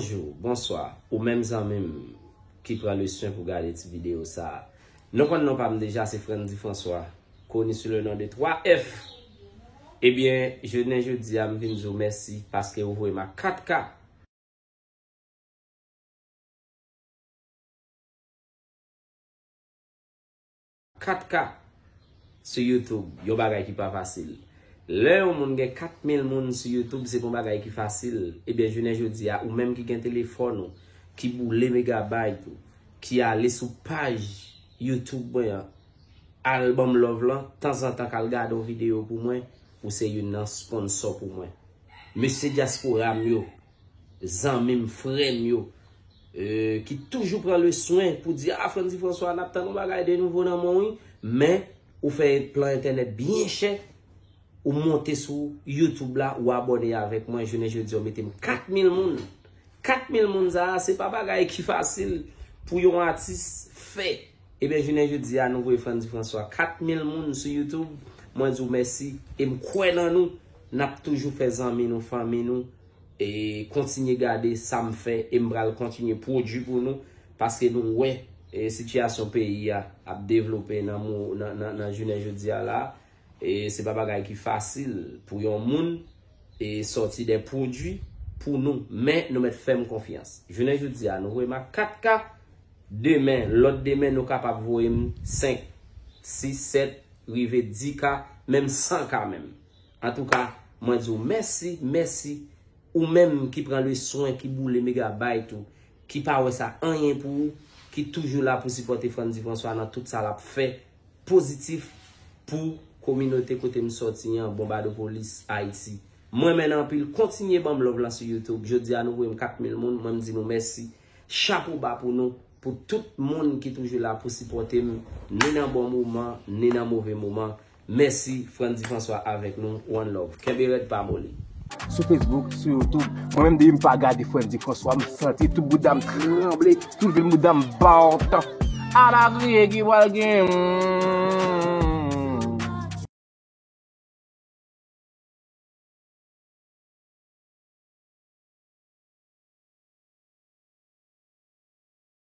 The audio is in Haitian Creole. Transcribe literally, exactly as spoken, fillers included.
Bonjou, bonswa, ou menm zanmi m ki pran le swen pou gade ti videyo sa a. Nou konn non pa m deja, se Frandy François, connu sous le nom de twa F. Ebyen, jounen jodi a, m vin di w mèsi paske ou voye m a kat K. Kat K sou YouTube, yon bagay ki pa fasil. Lè yon moun gen kat mil moun sou YouTube, se pa yon bagay ki fasil. Ebyen, jounen jodi a, ou menm ki gen telefòn ou, ki boule megabayt ou, ki ale sou paj YouTube mwen an, al ban m love lan, tanzantan k al gade yon videyo pou mwen, ou se youn nan sponsò pou mwen. Mesye dyaspora m yo, zanmi m, frè m yo, eh, ki toujou pran le swen pou di, "Ah, Frandy François, n ap tann yon bagay de nouvo nan men w, wi." Men, ou fè plan entènèt byen chè, ou monte sou YouTube la, ou abòne avèk mwen, jounen jodi a, ou mete m kat mil moun. Kat mil moun sa a, se pa bagay ki fasil pou yon atis fè. Ebyen, jounen jodi a, nou voye Frandy François kat mil moun sou YouTube. Mwen di w mèsi e m kwè nan nou. N ap toujou fè zanmi nou, fanmi nou. E kontinye gade sa m fè e m pral kontinye pwodui pou nou. Paske nou wè, e sitiyasyon peyi a ap devlope nan, mo- nan, nan, nan jounen jodi a la. E se pa bagay ki fasil pou yon moun e sòti de pwodui pou nou. Men nou mèt fè m konfyans. Jounen jodi a, nou voye m a kat K. Demen, lòt demen, nou kapab voye m senk, sis, sèt, rive dis K, menm san K menm. Antouka, mwen di w mèsi, mèsi. Ou menm ki pran le swen, ki boule megabayt ou, ki pa wè sa anyen pou ou, ki toujou la pou sipòte Frandy François nan tout sa l ap fè pozitif pou kominote kote m sòti an, Bonbadopolis, Ayiti. Mwen renmen anpil, kontinye ban m love lan sou YouTube. Jodi a nou voye m kat mil moun, mwen m di nou mèsi. Chapo ba pou nou, pou tout moun ki toujou la pou sipòte m, ni nan bon moman, ni nan move moman. Mèsi, Frandy François avèk nou. One love. Kenbe rèd, pa moli. Sou Facebook, sou YouTube, mwen menm depi m pa gade Frandy François, m santi tout bouda m tranble, tout vil bouda m bawtan. Ala kriye ki pral gen.